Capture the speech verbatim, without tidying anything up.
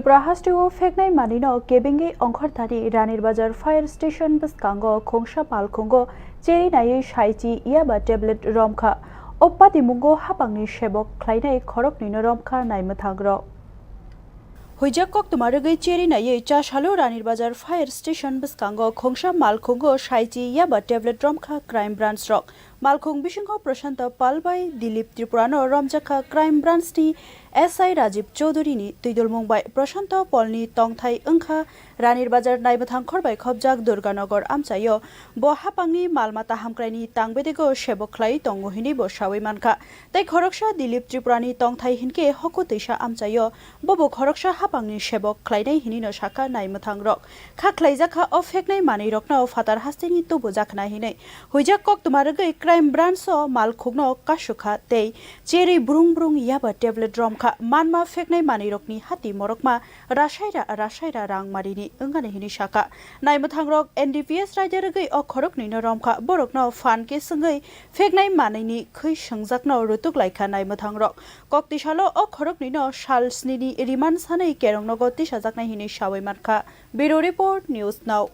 Prahastio pheknai manwino kebengwi ongkhorthani Ranir Bazar Fire Station bwskango khungsa malkhungo cheri naiwi saichi yaba tablet romkha. O patimungo hapangni sebok khlainai khoroknwino romkha naimwthangrok. Huijak koktwma rwgwi cheri naiwi chasalo Ranir Bazar Fire Station bwskango khungsa malkhungo saichi yaba tablet romkha crime branch rok. Malkhung bisingo Prashanto Pal bai Dilip Tripura no romjakha crime branch ni S I Rajib Chowdhury ni twidulmung bai. Prashanto Pal ni tongthai wngkha Ranir Bazar naimwthang khorbai khobjak Durganagar amchaio. Bo hapangni malmata hamkraini tangbedego sebok khlai tongo hinwi bo sawi mankha. Tei khoroksa Dilip Tripura ni tongthai hinkhe Hoku Twisa amchaio. Bobo khoroksa hapangni sebok khlainai hinwino sakha naimwthangrok. Kha khlaijakha o pheknai manwirokno phatar hasteni tubujakna hinwi. Huijak koktwma rwgwi crime branch o malkhungno kasukha tei cheri brung brung yaba tablet romkha manma pheknai manwirokni hati morokma rasaira rasaira rang marini wngani hinwi sakha. Naimwthangrok N D P S raida rwgwi o khoroknwino romkha borokno phan khe swngwi pheknai manwini khwi swngjakno rutuk laikha naimwthangrok. Koktisalo o khoroknwino sal snini remand sanwi kerongnogo tisajaknai hinwi sawi mankha. Bureau Report, News Now.